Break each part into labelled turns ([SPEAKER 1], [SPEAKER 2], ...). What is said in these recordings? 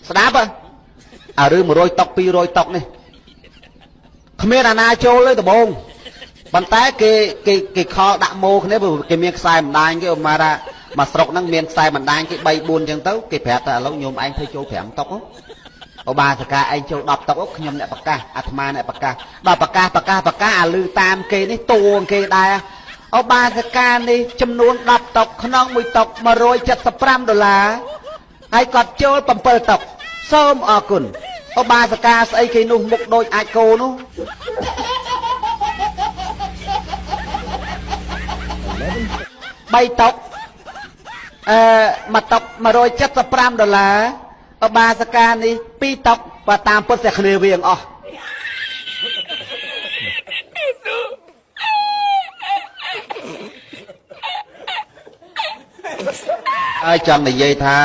[SPEAKER 1] ស្ដាប់អារឿង100តុក200តុកនេះគ្មានអាណាចូលទេដំបងប៉ុន្តែគេគេគេខលដាក់ម៉ូគ្នាព្រោះគេមានខ្សែបណ្ដាញគេឧបមាថាមួយស្រុកហ្នឹងមានខ្សែបណ្ដាញគេ3 4អញ្ចឹងទៅគេប្រាប់ថាឥឡូវញោមឯងធ្វើចូល5តុកឧបាសិកាឯងចូល10តុកខ្ញុំអ្នកប្រកាសអាត្មាអ្នកប្រកាសដល់ប្រកាសប្រកាសប្រកាសអាលឺតាមគេនេះតួគេដែរឧបាសិកានេះចំនួន10តុកក្នុងមួយតុក175ដុល្លារហើយគាត់ចូល7តុកសូមអរគុណឧបាសិកាស្អីគេនោះមុខដូចអាចគោនោះ3តុកមួយតុក175ដុល្លារឧបាសិកានេះ2តុកបើតាមពុទ្ធតែគ្នាវាងអស់ហើយចង់និយាយថា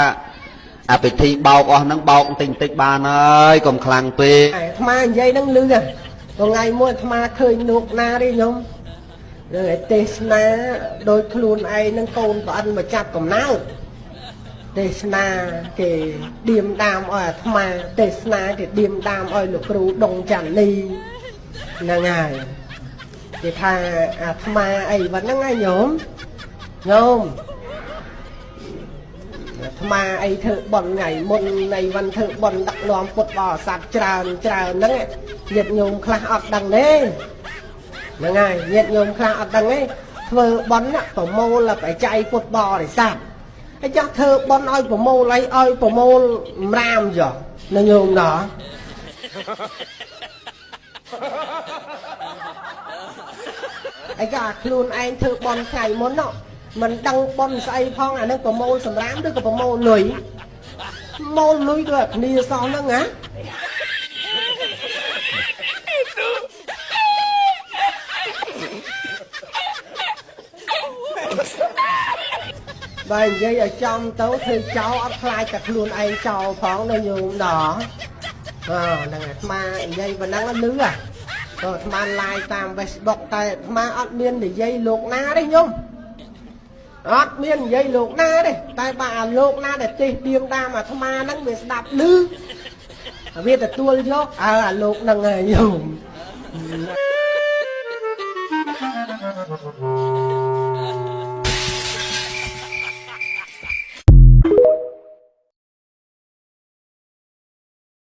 [SPEAKER 1] អាពិធីបោកអស់ហ្នឹងបោកបន្តិចបន្តិចបានហើយកុំខ្លាំងពេក
[SPEAKER 2] អាត្មានិយាយហ្នឹងលឺថ្ងៃមួយអាត្មាឃើញលោកណាទេញោមនឹងឯទេសនាដោយខ្លួនឯងនឹងកូនប្អិនមកចាប់កំណើតទេសនាគេឌៀមដាមឲ្យអាត្មាទេសនាគេឌៀមដាមឲ្យលោកគ្រូដងចាន់នីហ្នឹងហើយគេថាអាត្មាអីវ៉ាន់ហ្នឹងឯងញោមញោមអាត្មាអីធ្វើបន់ថ្ងៃមុននៃវ៉ាន់ធ្វើបន់ដឹកនាំពុទ្ធបរិស័ទច្រើនច្រើនហ្នឹងញាតិញោមខ្លះអត់ដឹងទេហ្នឹងហើយញាតិញោមខ្លះអត់ដឹងទេធ្វើបន់ប្រមូលបច្ច័យពុទ្ធបរិស័ទហើយចង់ធ្វើបន់ឲ្យប្រមូលអីឲ្យប្រមូលរាមចុះនៅញោមដល់អីក៏ខ្លួនឯងធ្វើបន់ថ្ងៃមុននោះមិនដឹងបន់ស្អីផងអានឹងប្រមូលសម្រាមឬក៏ប្រមូលលុយមូលលុយដូចគ្នាសោះហ្នឹងណាបើនិយាយឲ្យចំទៅធ្វើចោលអត់ខ្លាចតែខ្លួនឯងចោលផងនៅញោមដល់ហ្នឹងអាត្មានិយាយប៉ុណ្ណឹងលឺហ่ะក៏អាត្មា live តាម Facebook តែអាត្មាអត់មាននិយាយលោកណាទេញោមអត់មាននិយាយលោកណាទេតែបើអាលោកណាដែលទេសឌៀមដាមអាត្មាហ្នឹងវាស្ដាប់លឺវាទទួលយកអើអាលោកហ្នឹងឯងញោម